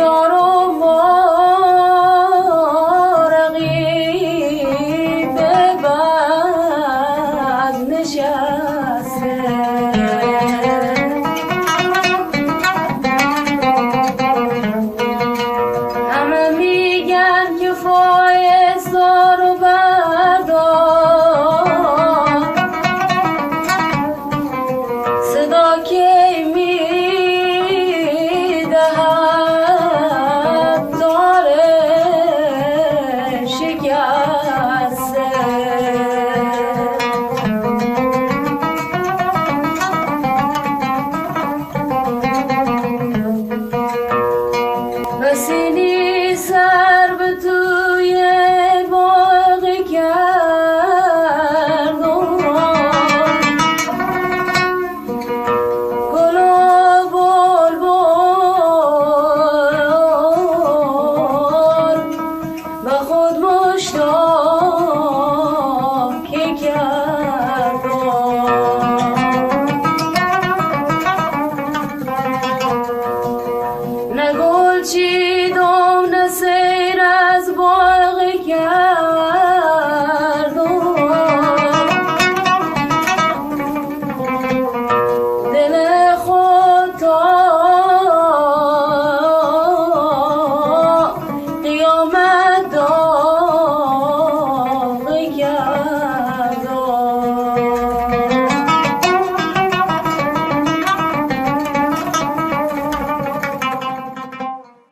دار و مرغی به باد نشسته. همه می‌گن که فایز دار و بردار، صدا که می‌دهد دار شکسته. بسی نیست سر به توی باغ کردم، گل و بلبل به خود مشتاق کردم. نه گل چیدم